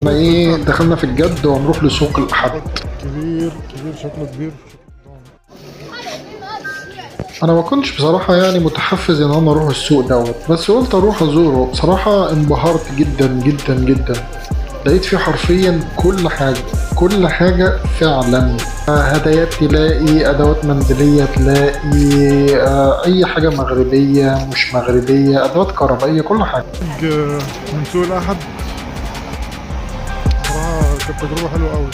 احنا ايه دخلنا في الجد وهنروح لسوق الاحد. كبير كبير، شكله كبير. انا ما كنتش بصراحة يعني متحفز ان انا اروح السوق دوت، بس قلت اروح ازوره. بصراحة انبهرت جدا جدا جدا. لقيت فيه حرفيا كل حاجة، كل حاجة فعلا. هدايات تلاقي، ادوات منزلية تلاقي، اي حاجة مغربية مش مغربية، ادوات كهربائية، كل حاجة. من سوق الأحد بصراحة كانت تجربة حلوة أوي.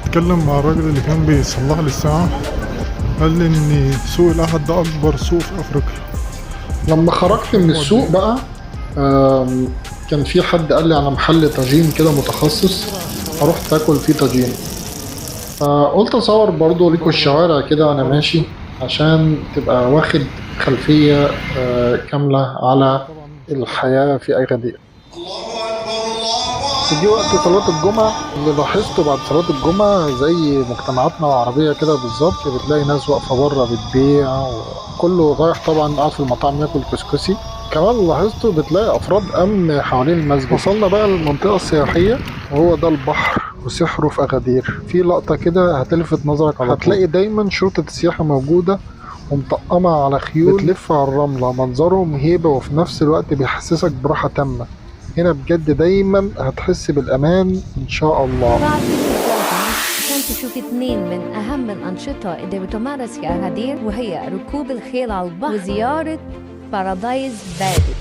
اتكلم مع الراجل اللي كان بيصلح لي الساعة، قال لي إن سوق الأحد ده أكبر سوق في أفريقيا. لما خرجت من السوق بقى، كان في حد قال لي على محل طاجين كده متخصص، اروح تاكل فيه طاجين. فقلت اصور برضو ليكوا الشوارع كده وانا ماشي عشان تبقى واخد خلفية كاملة على الحياة في أغادير. جه وقت صلاة الجمعة. اللي لاحظته بعد صلاة الجمعة زي مجتمعاتنا العربية كده بالظبط، بتلاقي ناس واقفة بره بتبيع وكله رايح طبعا قاعد في المطاعم ياكل كسكسي. كمان لاحظته بتلاقي أفراد أمن حوالين المسجد. وصلنا بقى للمنطقة السياحية، وهو ده البحر وسحره في أغادير. في لقطة كده هتلفت نظرك على طول، هتلاقي دايما شرطة السياحة موجودة ومطقمة على خيول بتلف على الرملة. منظرهم هيبة وفي نفس الوقت بيحسسك براحة تامة. هنا بجد دايما هتحس بالأمان إن شاء الله. بعد عشان تشوف اثنين من أهم الأنشطة اللي بتمارس في أغادير، وهي ركوب الخيل على البحر وزيارة بارادايز بادي.